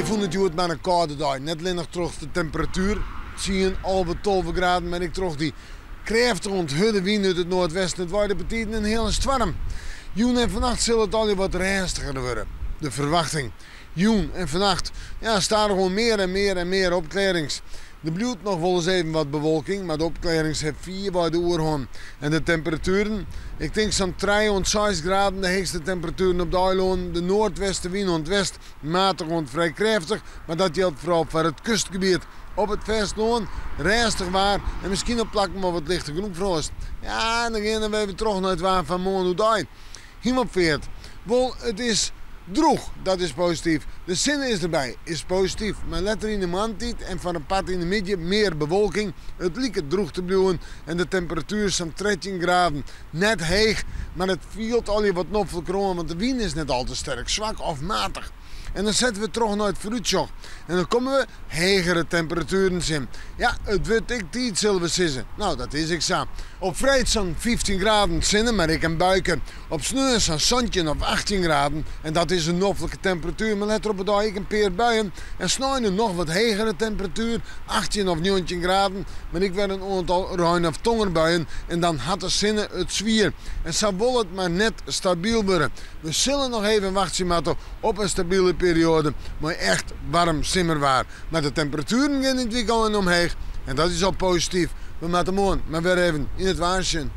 Ik fûn it hjoed mar in kâlde dei. Net allinnich troch de temperatuer, 10, 11, 12 graden, mar ek troch dy krêftige oant hurde wyn út it noardwesten. It waaide betiden in heale stoarm. Jûn en fannacht sil it allegear wat rêstiger wurde. De ferwachting. Jûn en fannacht, ja, stadichoan mear en mear en mear opklearrings. Der bliuwt noch wolris even wat bewolking, mar de opklearrings ha fierwei de oerhân. En de temperatueren? Ik tink sa'n trije oant seis graden de heechste temperatueren op de eilânen. De noardwestewyn oant west matich oant frij krêftich, mar dat jildt foaral foar it kustgebiet. Op it fêstelân rêstich waar en miskien op plakken wol wat lichte grûnfroast. Ja, en dan geane we even troch nei it waar fan moarn oerdei. Himelfeart. Wol, it is drûch, dat is posityf. De sinne is derby, is posityf. Mar letter yn de moarntiid en foar in part yn de middei mear bewolking. It liket drûch te bliuwen en de temperatuer sa'n 13 graden. Net heech, mar it fielt allegear wat nofliker oan, want de wyn is net al te sterk, swak of matich. En dan sette we troch nei it foarútsjoch en dan komme we hegere temperatueren tsjin. Ja, it wurdt ek tiid sille we sizze. No, dat is ek sa. Op freed sa'n 15 graden sinne, mar ek in buike. Op sneon sa'n 17 of 18 graden en dat is in noflike temperatuer, mar letter op 'e dei ek in pear buien. En snein in noch wat hegere temperatuer, 18 of 19 graden, mar ek wer in oantal rein of tongerbuien en dan hat de sinne it swier. En sa wol it mar net stabyl wurde. We sille noch even wachtsje moatte op in stabile perioade mei echt waarm simmerwaar. Mar de temperatueren gean yn it wykein omheech en dat is al posityf. We moatte moarn mar wer even yn it waar sjen.